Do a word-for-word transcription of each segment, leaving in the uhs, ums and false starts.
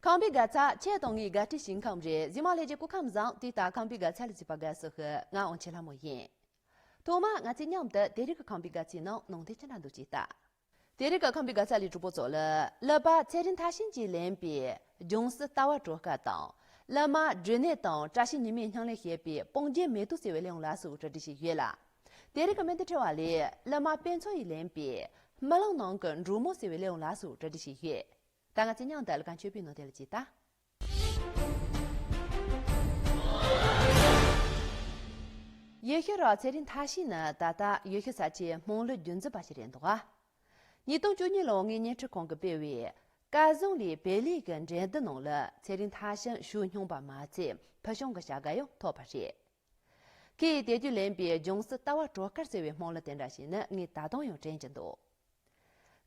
ཁམས་པའི་དགའ་ཚལ་ཁྱེད་དང་ངའི་དགའ་སྤྲོའི་ཞིང་ཁམས་རེད། གཟིགས་མོ་ལྷན་རྒྱས་སྐུ་ཁམས་བཟང་། དུས་ལྟར་ཁམས་པའི་དགའ་ཚལ་ལ་གཟིགས་པ་དགའ་བསུ་ཞུ། ང་དབང་ཆེན་ལྷ་མོ་ཡིན། ཐོག་མར་ང་ཚོས་མཉམ་དུ་དེ་རིང་གི་ཁམས་པའི་དགའ་ཚལ་ནང་ནང་དོན་ཅི་འདྲ་འདུག་ཅིག་ལྟ། དེ་རིང་གི་ཁམས་པའི་དགའ་ཚལ་ལས་གྲོགས་པོ་ཚོ་ལ་གླུ་པ་ཚེ་རིང་མཐར་ཕྱིན་གྱིས་ལེན་པའི་ལྗོངས་སུ་ལྟ་བ་གྲོལ་དཀའ་དང་། གླུ་མ་འབྲུ་ནད་དང་བཀྲ་ཤིས་ཉི་མས་སྙིང་ལས་བྱེད་པའི་སྤུངས་རྒྱན་མེ་ཏོག་ཟེར་བའི་གླུ་དབྱངས་ལ་སོགས་གྲ་སྒྲིག་བྱས་ཡོད་ལ། དེ་རིང་གི་སྨོན་འདུན་འཁྲི་བ་ལས་གླུ་མ་དཔེ་མཚོ་ཡིས་ལེན་པའི་རྨི་ལམ་ནང་གི་འབྲུག་མོ་ཟེར་བའི་གླུ་དབྱངས་ལ་སོགས་གྲ་སྒྲིག་བྱས་ཡོད། ད་ང་ཚོས་མཉམ་དུ་གླུ་ཁང་ཆོས་པའི་ནང་དེ་ལ་ཅིག་ལྟ། ཡེ་ཤེས་རབ་ཚེ་རིང་མཐར་ཕྱིན་ནི་ད་ལྟ་ཡེ་ཤེས་ས་ཆའི་དམངས་གླུ་རྒྱུན་འཛིན་པ་ཞིག་རེད་འདུག་ག། ཉིས་སྟོང་བཅུ་གཉིས་ལོར་དངོས་བརྙན་འཕྲིན་ཁང་གིས་སྤེལ་བའི་སྐལ་བཟང་ལས་བེ་ལི་གི་འགྲན་བསྡུར་ནང་ལ་ཚེ་རིང་མཐར་ཕྱིན་ཞུགས་མྱོང་པ་མ་ཚད་ཕུལ་བྱུང་གི་བྱ་དགའ་ཡང་ཐོབ་པ་རེད། ཁོས་དེ་དུས་ལེན་པའི་ལྗོངས་སུ་ལྟ་བ་གྲོལ་དཀའ་ཟེར་བའི་དམངས་གླུ་དེ་འདྲ་ཞིག་ནི་ངས་ད་དུང་ཡང་དྲན་གྱི་འདུག།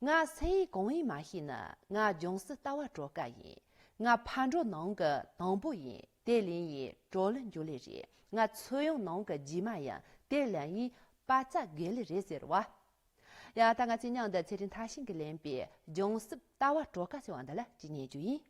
ང་སེམས་ཡིག་གང་ཡིན་མ་ཤེས་ནི། ང་ལྗོངས་སུ་ལྟ་བ་གྲོལ་དཀའ་ཡིན། ང་ཕར་འགྲོ་ནང་གི་དང་པོ་ཡིན། དེ་ལེན་ཡིན་གྲོགས་ལ་འཇུ་ལེ་རེད། ང་ཚོ་ཡོང་ནང་གི་རྗེས་མ་ཡིན། དེ་ལེན་ཡིན་དཔའ་རྩལ་དགེ་ལེ་རེད་ཟེར་བ། ཡ་ད་ང་ཚོས་མཉམ་དུ་ཚེ་རིང་མཐར་ཕྱིན་གྱིས་ལེན་པའི་ལྗོངས་སུ་ལྟ་བ་གྲོལ་དཀའ་ཟེར་བ་འདི་ལ་ཅིག་ཉན་རྒྱུ་ཡིན།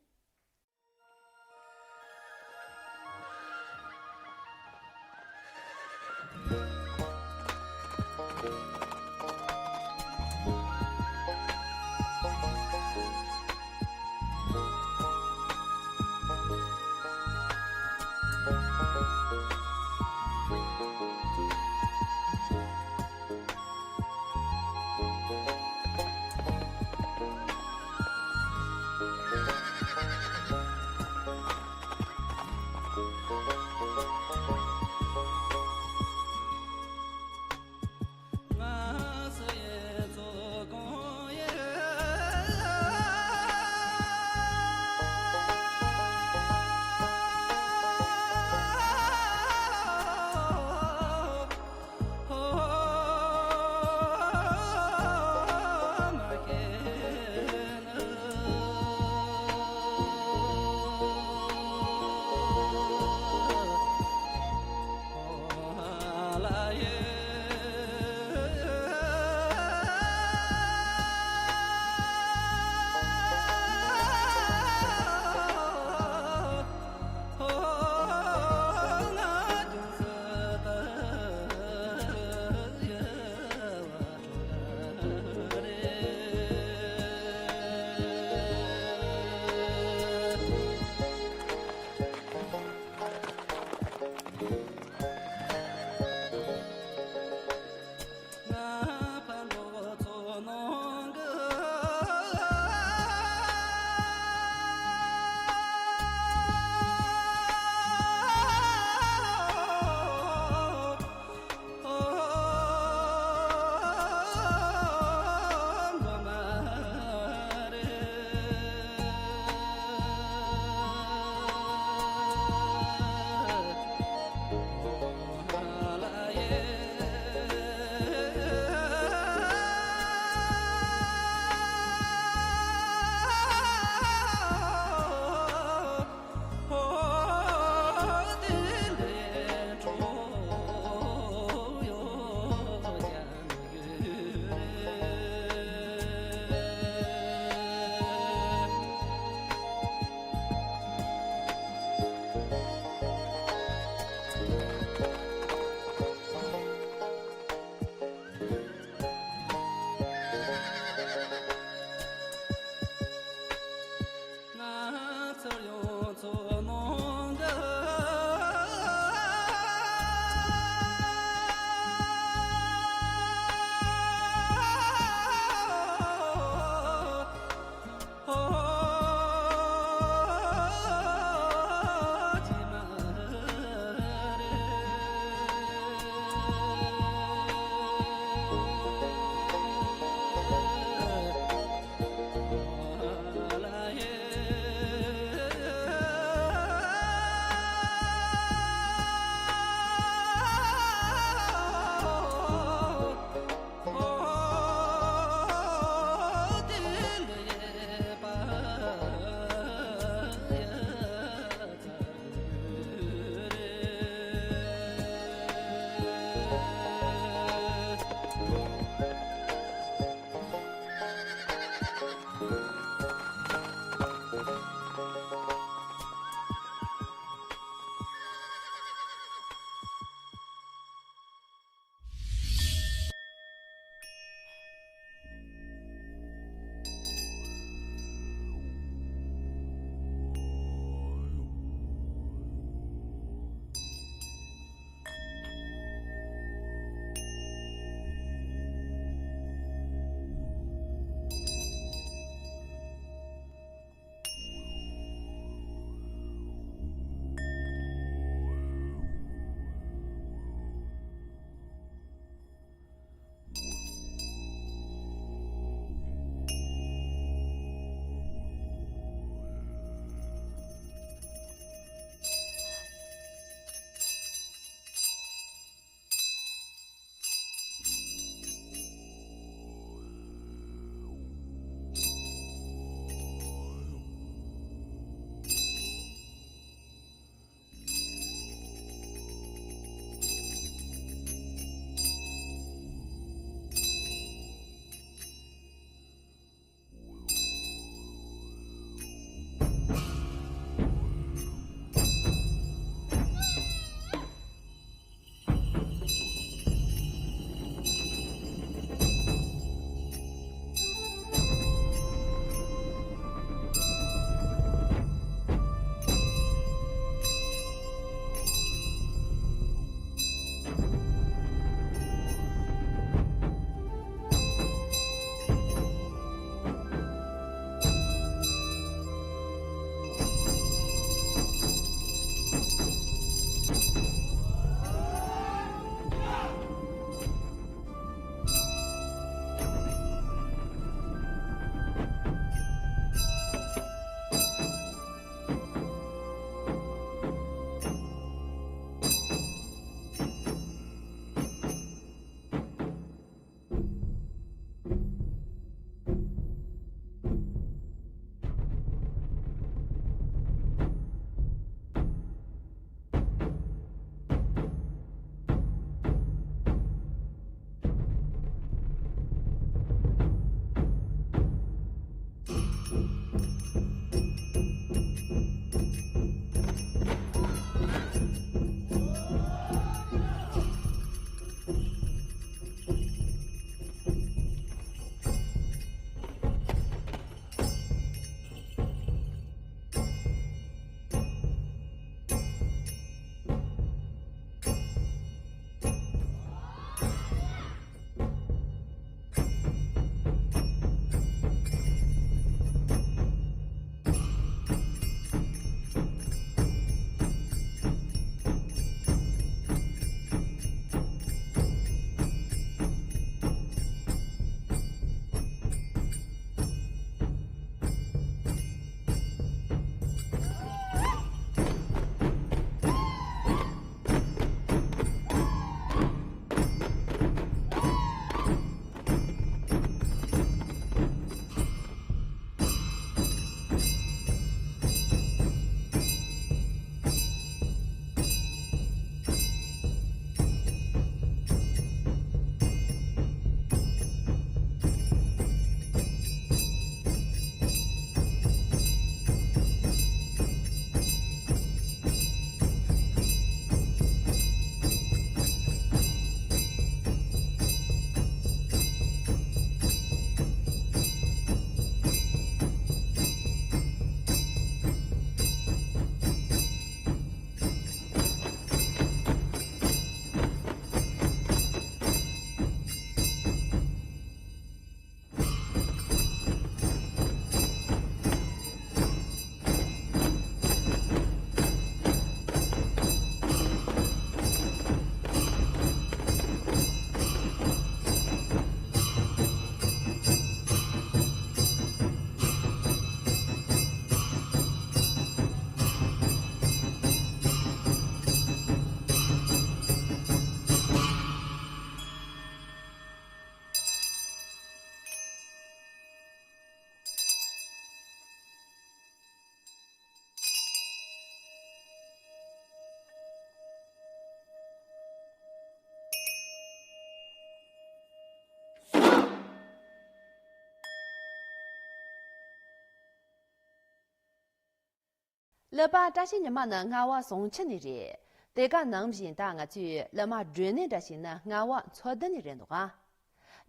ཀླུ་པ་བཀྲ་ཤིས་ཉི་མ་ནི་རྔ་བ་ཟུང་ཆུ་ནས་རེད། དེ་ག་ནང་བཞིན་ད་ང་ཚོའི་ཀླུ་མ་སྒྲོན་ནེ་འདྲ་ཞིག་ནི་རྔ་བ་མཚོ་རྡུལ་ནས་རེད་འདུག་ཨ།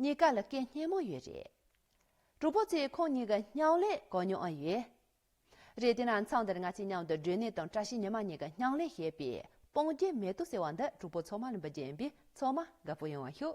གཉིས་ཀ་ལ་སྐད་སྙན་མོ་ཡོད་རེད། གྲོགས་པོ་ཚོས་ཁོང་གཉིས་ཀྱི་སྙིང་ལས་གོ་མྱོང་ཨ་ཡོད། རེད། དེ་ན་མཚམས་འདིར་ང་ཚོས་མཉམ་དུ་སྒྲོན་ནེ་དང་བཀྲ་ཤིས་ཉི་མ་གཉིས་ཀྱི་སྙིང་ལས་བཤད་པའི་སྤང་རྒྱན་མེ་ཏོག་ཟེར་བ་འདི་གྲོགས་པོ་ཚོགས་མ་རིམ་པ་རྒྱས་པའི་ཚོགས་མ་དགའ་པོ་ཡོང་བ་ཤོག་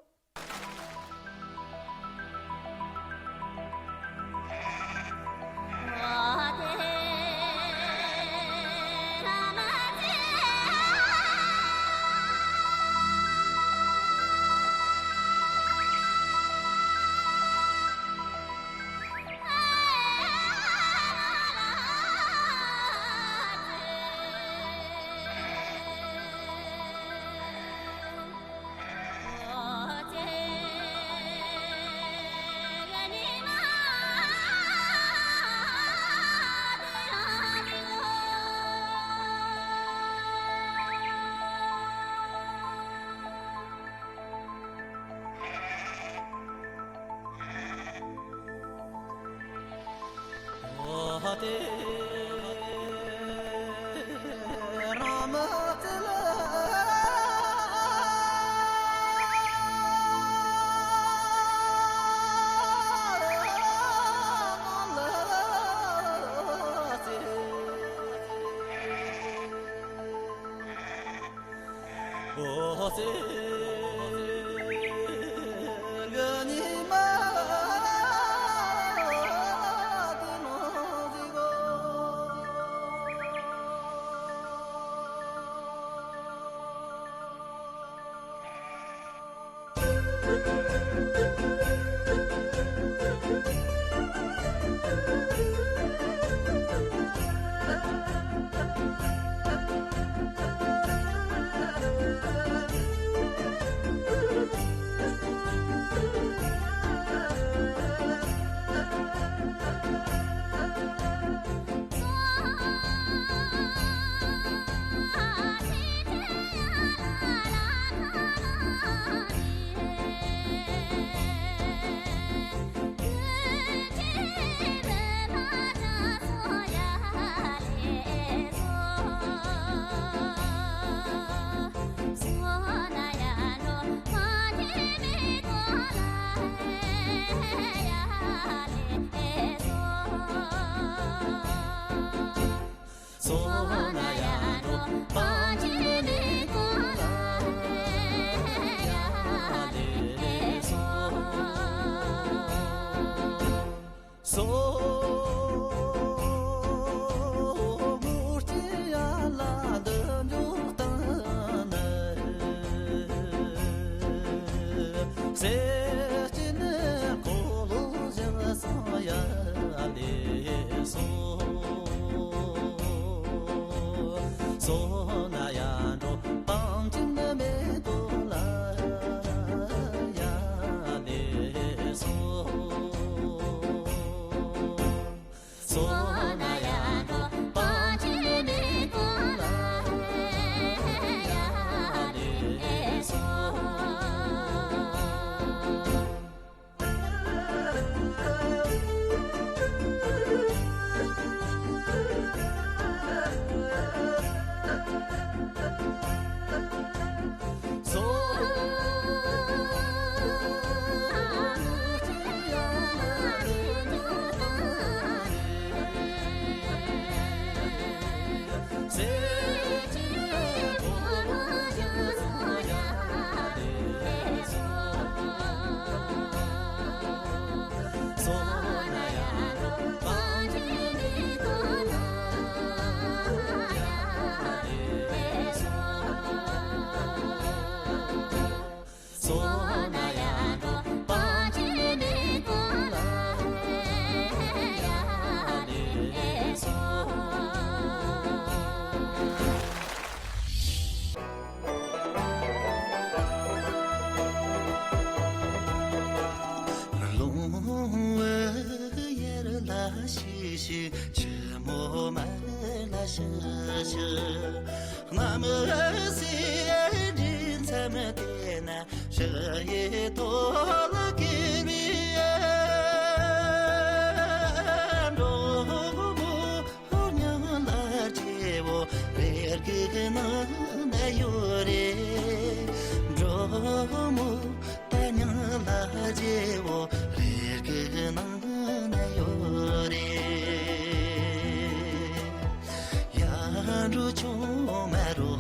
འགྲོ་ཆུང་མ་རོ་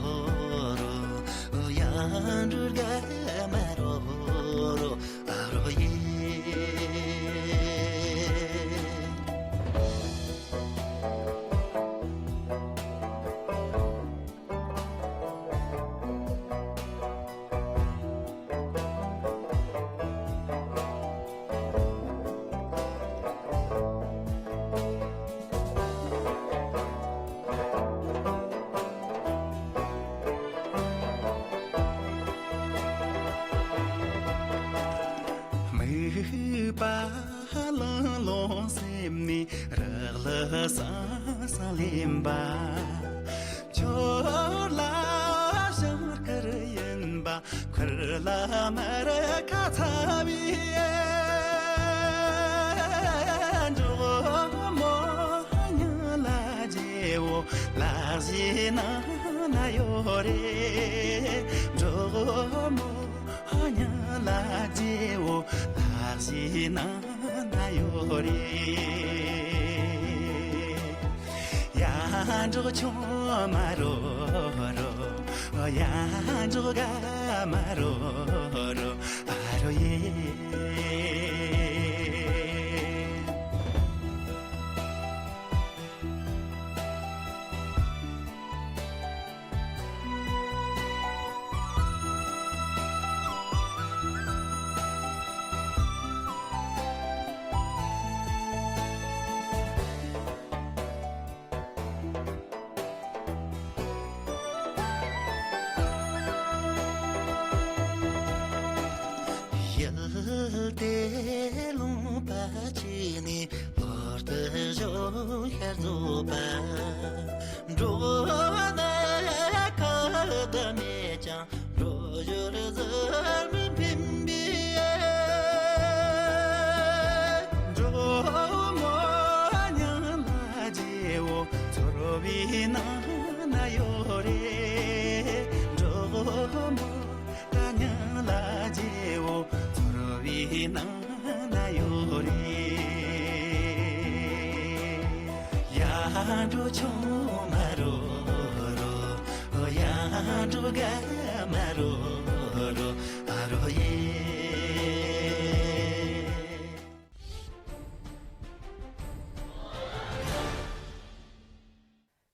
རོ། ཡང་འགྲོ་དགའ་མ་རོ་རོ། ཨ་རོ་ཡེ། མིག་པ་ལང་ལོང་སེམས་ནི་རག་ལ་སང་སང་ལེན་པ། ཁྱོད་ལ་ཞིང་ཁར་ཡིན་པ། ཁུར་ལ་མར་ཁ་ཚ་བའི་འགྲོགས་མོ་ཉ་ལ་རྗེ་བོ་ལག་བཞི་ནང་ན་ཡོད་རེད། འགྲོགས་མོ་ཉ་ལ་རྗེ་བོ་ལག་བཞི་ནང་ན་ཡོད་རེད། ཡ་འགྲོགས་ཆུང་མ་རོ་རོ། ཡ་འགྲོགས་དགའ་མ་རོ་རོ། ཨ་རོ་ཡེ། ཡུལ་དེ་ལུང་པ་ཆེ་ནས་ལྷོར་དུ་བཞུགས་ཤར་རྫོགས་པ། འགྲོ་ན་ཁ་ད་མེད་ཀྱང་འགྲོ་ཞོར་ཟུར་མི་ཕན་པའི། འགྲོགས་མོ་ཉ་ལ་རྗེ་བོ་ཚོར་བའི་ནང་ན་ཡོད་རེད། འགྲོགས་མོ་ད་ཉ་ལ་རྗེ་བོ་ཚོར་བའི་ནང་ན་ཡོད་རེད། ཡ་འགྲོགས་ཆུང་མ་རོ་རོ། ཡ་འགྲོགས་དགའ་མ་རོ་རོ། ཨ་རོ་ཡེ།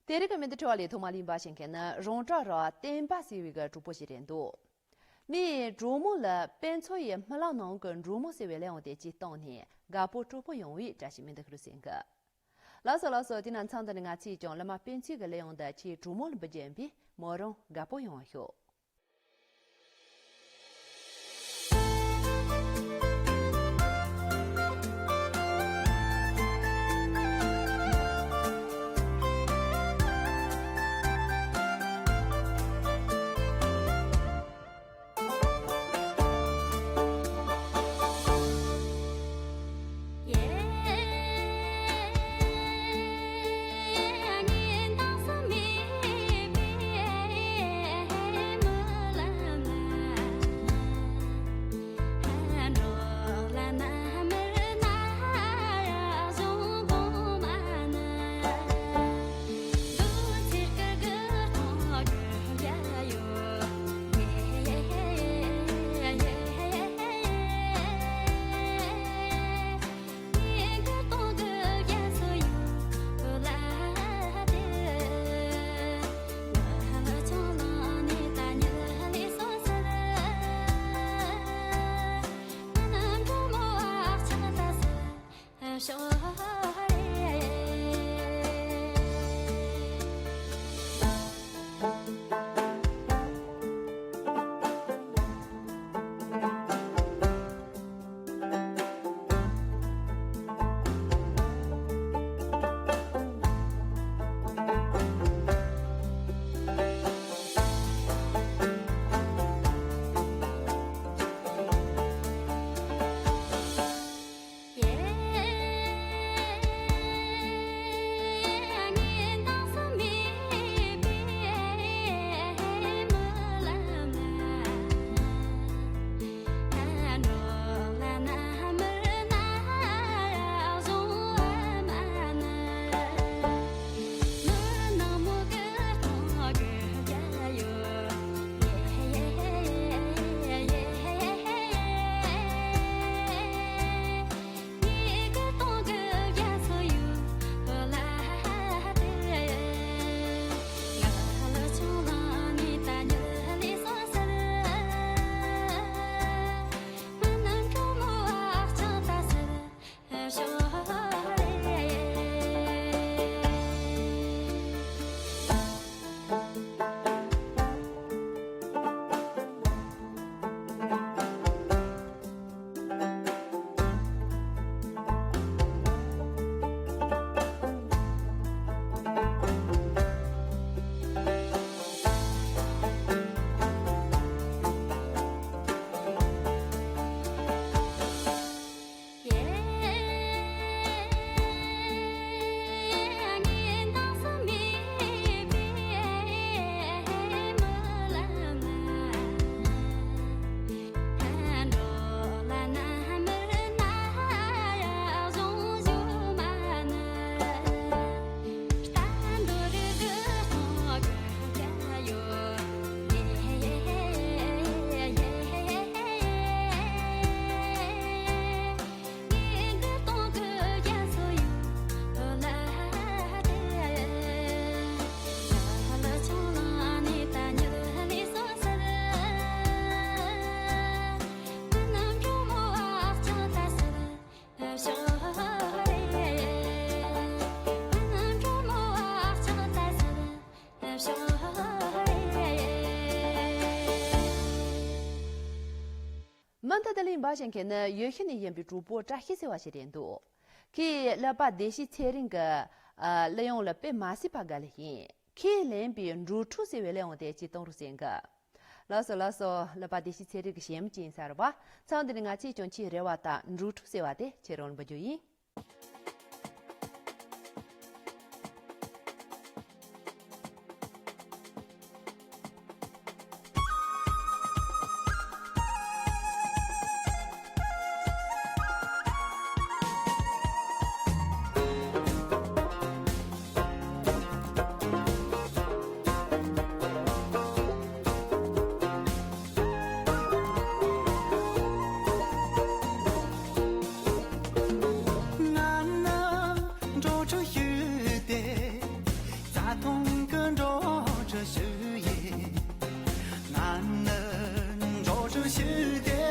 དེ་རིང་གི་མི་འདི་དྲི་བ་ལས་ཐོག་མ་གླེང་བ་བྱེད་མཁན་ནི་རོང་བྲག་ར་བ་བསྟན་པ་ཟེར་བའི་གི་གྲོགས་པོ་ཞིག་རེད་འདུག་མིས་གྲོགས་མོ་ལ་དཔེ་མཚོན་ཡི་རྨི་ལམ་ནང་གི་གྲོགས་མོ་ཟེར་བའི་ལན་ཡང་དེ་གཅིག་བཏང་ནས་དགའ་པོ་སྤྲོ་པོ་ཡོང་བའི་བཀྲ་ཤིས་མི་འདི་ཁུར་ཟེར་གི། ལགས་སོ་ལགས་སོ། དེ་ན་མཚམས་འདི་ནས་ང་ཚོས་ཀྱང་བླ་མ་དཔེ་མཚོན་གྱི་ལན་ཡང་འདི་ཁྱེད་གྲོགས་མོ་ལ་འབུལ་རྒྱུ་ཡིན་པས་མོ་རང་དགའ་པོ་ཡོང་བ་ཤོག་གླིང་འབའ་ཞིག་གིས་ནི་ཡུལ་ཤུལ་ནས་ཡིན་པའི་གྲོགས་པོ་བཀྲ་ཤིས་ཟེར་བ་ཞིག་རེད་འདུག་ཁོས་གླུ་པ་བདེ་སྐྱིད་ཚེ་རིང་གི་ཨ་གླུ་དབྱངས་ལ་དཔེ་མ་སྲིད་པ་དགའ་ལེ་ཡིན། ཁོས་ལེན་པའི་འབྲོག་ཕྲུག་ཟེར་བའི་གླུ་དབྱངས་དེ་ཅིག་གཏོང་རོགས་ཟེར་གི། ལགས་སོ་ལགས་སོ། གླུ་པ་བདེ་སྐྱིད་ཚེ་རིང་གི་ཞལ་མི་ཅིག་ཡིན་ས་རེད་པ། མཚམས་འདི་ནས་ང་ཚོས་ཀྱང་ཁོའི་རེ་བ་དང་འབྲོག་ཕྲུག་ཟེར་བ་དེ་ཁྱེད་རང་ལ་འབུལ་རྒྱུ་ཡིན། ང་ནི་འབྲོག་ཕྲུག་ཞིག་སྟེ། རྩྭ་ཐང་གི་འབྲོག་ཕྲུག་ཞིག་ཡིན། ང་ནི་འབྲོག་ཕྲུག་ཞིག་སྟེ།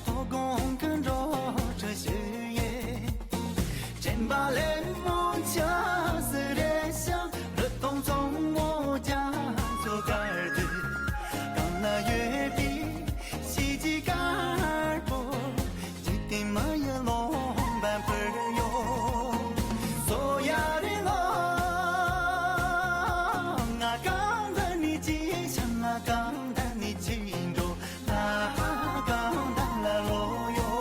མཐོ་སྒང་གི་འབྲོག་ཕྲུག་ཞིག་ཡིན། དྲན་པ་ལས་མོ་ཆ་སི་རེ་ཞང་རི་དྭགས་གཙང་མོ་རྒྱ་མཚོ་དཀར་དུས། གང་ན་ཡོད་པའི་གཤིས་ཀྱི་དཀར་པོ། འཇིག་རྟེན་མ་ཡི་ལོ་འབབ་པར་ཡོད། སོ་ཡ་རེ་ལོ། ང་གང་ད་ནི་ཅི་ཤང་ང་གང་ད་ནི་ཅི་འགྲོ། ང་གང་ད་ལ་ལོ་ཡོད།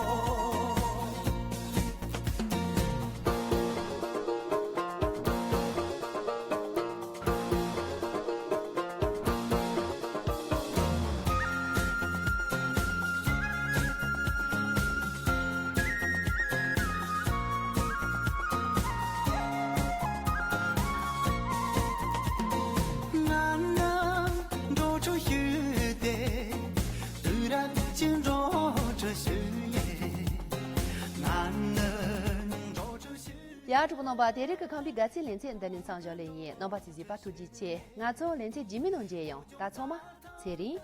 ང་ནི་འབྲོག་ཕྲུག་ཞིག་སྟེ། དུས་རབས་ཀྱི་འབྲོག་ཕྲུག་ཞིག་ཡིན། ང་ནི་འབྲོག་ཕྲུག་ཞིག་ཡ། གྲོགས་པོ་རྣམ་པ། དེ་རིང་གི་ཁམས་པའི་དགའ་ཚལ་ལེ་ཚན་འདི་ནས་མཚམས་འཇོག་ལེ་ཡིན། རྣམ་པ་ཚོས་གཟིགས་པ་ཐུགས་རྗེ་ཆེ། ང་ཚོ་ལེ་ཚན་རྗེས་མའི་ནང་མཇལ་ཡོང་། ད་ཚང་མ་ཚེ་རིང་།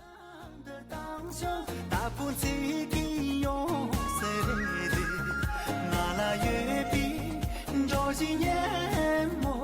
ད་པོ་ཚེ་གི་ཡོང་ཟེར་རེད། ང་ལ་ཡོད་པའི་འབྲོག་གཞིས་སྙན་མོ།